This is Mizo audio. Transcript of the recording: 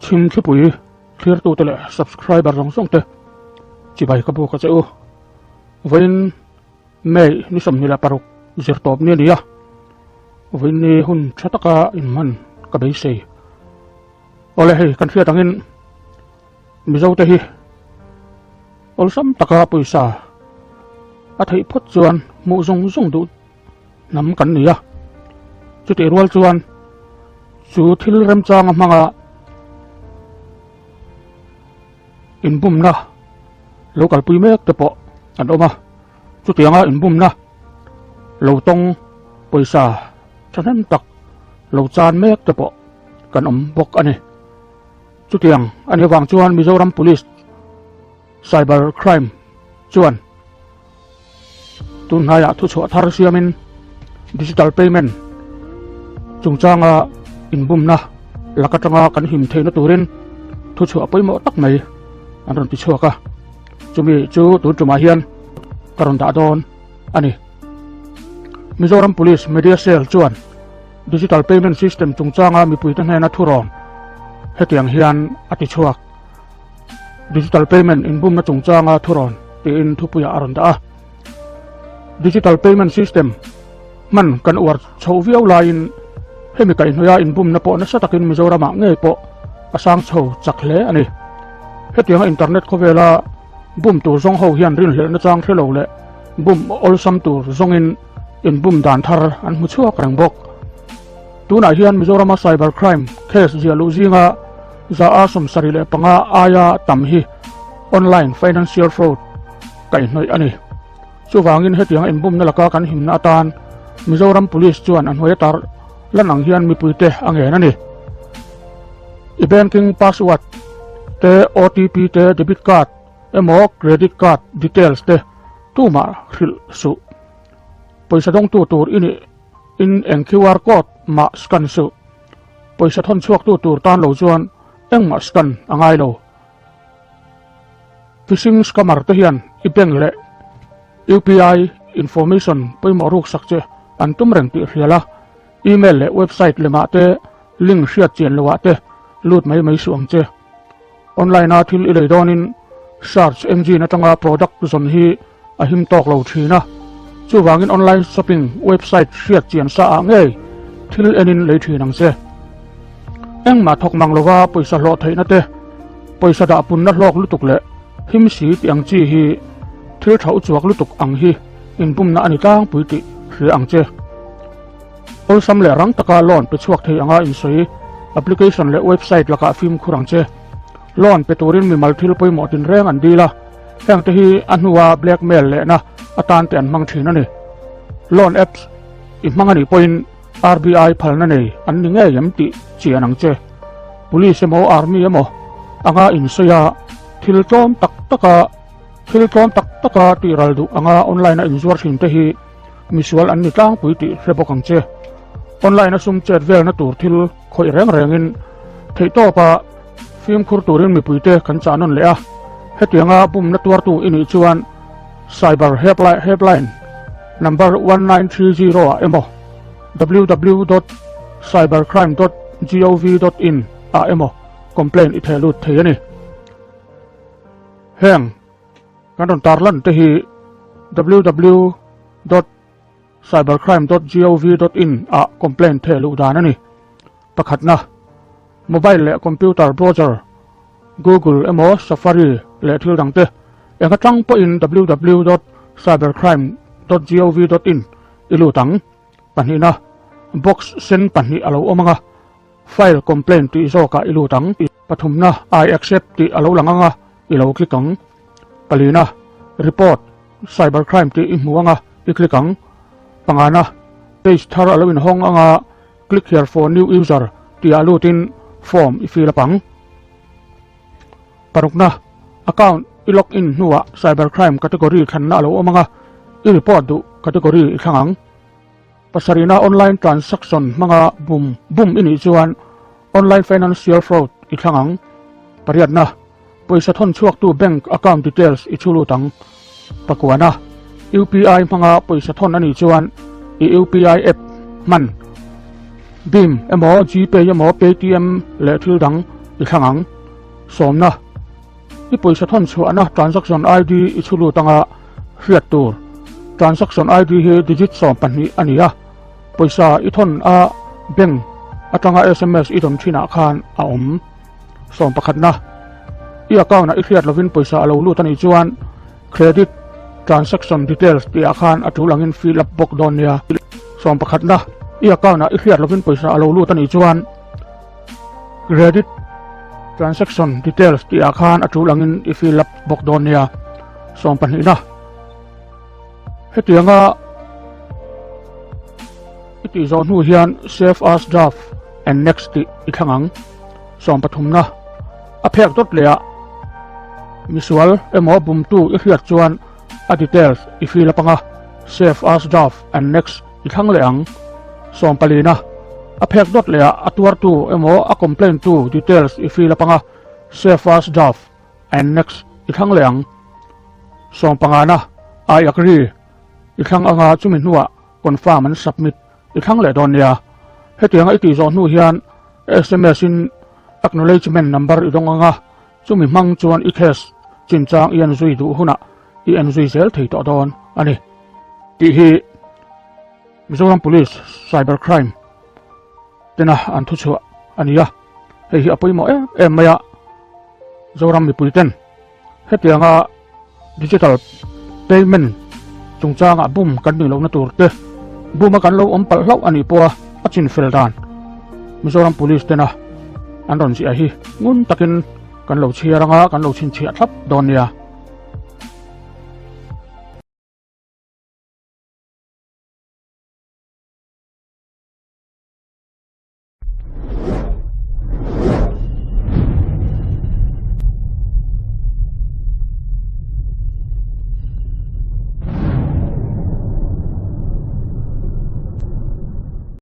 Chhim thlipui thlirtute leh subscriber zawng zawng te chibai ka buk a che u. Vawiin May ni 26 zirtawp ni a ni a, vawiin ni hun tha taka inhman ka beisei. Awle hei kan hriat angin Mizote hi awlsam taka pawisa a theih phawt chuan hmuh zawng zawng duh hnam kan ni a, chutih rual chuan chu thil remchanga hmanga inbumna lo kalpui mek te pawh an awm a, chutianga inbumna lo tawng pawisa thahnem tak lo chan mek te pawh kan awm bawk a ni. Chutiang a nih avang chuan Mizoram Police Cyber Crime chuan Tunhnaiah thuchhuah thar siamin digital payment chungchanga inbumna lak atanga kan him theihna turin thuchhuah pawimawh tak mai an rawn ti chhuak a, chumi chu tun tumah hian ka rawn dah dawn a ni. Mizoram Police Media Cell chuan digital payment system chungchanga mipuite hnena thurawn hetiang hian a ti chhuak. Digital payment inbumna chungchanga thurawn tiin thupuiah a rawn dah a. Digital payment system hman kan uar chhoh viau laiin hemi kaihhnawia inbumna pawh nasa takin Mizoramah ngei pawh a sang chho chak hle a ni. Hetianga internet khawvela bum tur zawng ho hian rinhlelhna chang hre lo leh bum awlsam tur zawngin inbum dan thar an hmu chhuak reng bawk. Tunah hian Mizorama cyber crime case ziah luh zinga 75% aia tam hi online financial fraud kaihhnawih a ni. Chuvangin hetianga inbumna laka kan himna atan Mizoram Police chuan a hnuai a tar lan ang hian mipuite a ngen a ni. I banking password te, OTP te, debit card emaw credit card details te tumah hrilh suh. Pawisa dawngtu tur i nih in eng QR code mah scan suh. Pawisa thawn chhuaktu tur tan lo chuan engmah scan a ngai lo. Phishing scammer te hian i bank leh UPI information pawimawh ruk sak che an tum reng tih hrial a, email leh website lemah te link hriat chian loah te lut mai mai suh ang che. Online a thil i lei dawnin search engine atanga product zawn hi a him tawk lo thin a, chuvangin online shopping website hriat chian sa ah ngei thil enin lei thin ang che. Engmah thawk mang lova pawisa hlawh theihna te, pawisa dah punna hlawk lutuk leh him si tih ang chi hi thil tha uchuak lutuk ang hi inbumna a ni tlangpui tih hria ang che. Awlsam leh rang taka loan pe chhuak thei anga insawi application leh website lakah fimkhur ang che. Loan pe turin mimal thil pawimawh tinreng an dil a, hengte hi a hnua blackmail lehna atan te an hmang thin a ni. Loan apps i hmang a nih pawhin RBI phalna nei an ni ngei em tih chian ang che. Police emaw Army emaw anga insawi a, thil tlawm tak taka thil tlawm tak taka tihral duh anga online a inzuar thin te hi Misual an ni tlangpui tih hre bawk ang che. Online a sum chet velna tur thil khawih reng rengin theihtawpa fimkhur turin mipuite kan chah nawn leh a. Hetianga bumna tuartu i nih chuan Cyber Helpline number 1930 ah emaw www dot cybercrime dot gov dot in ah emaw complaint i theh lut thei a ni. Heng. Kan rawn tarlan te hi www dot cybercrime dot gov dot in ah complaint theh luh dan a ni. Pakhatna, mobile leh computer browser, Google emaw Safari leh thil dang te eng atang pawhin www dot cybercrime dot gov dot in i lut ang. Pahnihna, box sen pahnih a lo awm ang a, File complaint tih zawkah i lut ang. Pathumna, I accept tih a lo lang ang a, i lo click ang. Palina, Report, Cybercrime tih i hmu ang a, i click ang. Pangana, Page thar a lo inhawng ang a, Click here for new user tihah lutin form i fill up ang. Parukna, Account i log in hnuah cybercrime category thlanna a lo awm ang a, i report duh category i thlang ang. Pasarihna online transaction hmanga bum bum i nih chuan online financial fraud i thlang ang. Pariatna, pawisa thawn chhuaktu bank account details i chhu lut ang. Pakuana, UPI hmanga pawisa thawn a nih chuan i UPI app hman BHIM emaw, GPay emaw, Paytm leh thil dang. i thlang ang. Sawmna, I pawisa thawn chhuahna transaction ID i chhu lut anga hriat tur. Transaction ID hi digit 12 a ni a, pawisa i thawn a bank atanga sms i dawn thinah khan a awm. Sawmpakhatna, I account ah i hriat lovin pawisa a lo lut a nih chuan credit transaction details tih ah khan a tul angin fill up bawk dawn nia. Sawmpakhatna, I account ah i hriat lovin pawisa a lo lut a nih chuan credit transaction details tih ah khan a tul angin i fill up bawk dawn nia. Sawmpahnihna, Hetianga i tih zawh hnu hian save as draft and next tih i thlang ang. Sawmpathumna a phek dawt leh ah misual emaw bumtu i hriat chuan a details i fill up anga save as draft and next i thlang leh ang. Sawmpalina a phek dawt leh ah a tuartu emaw a complaint tu details i fill up anga save as draft and next i thlang leh ang. Sawmpangana I agree i thlang anga chumi hnuah confirm an submit i thlang leh dawn nia. Hetianga i tih zawh hnu hian sms in acknowledgement number i dawng anga chumi hmang chuan i case chinchang i en zui duh hunah i en zui zel thei tawh dawn a ni tih hi Mizoram Police Cyber Crime tena an thuchhuah a ni a, hei hi a pawimawh em em mai a, Zoram mipui ten hetianga digital payment chungchangah bum kan nih lohna tur te, buma kan lo awm palh hlauh a nih pawha a chin fel dan Mizoram Police tena an rawn ziah hi ngun takin kan lo chhiar anga kan lo chhinchhiah thlap dawn nia.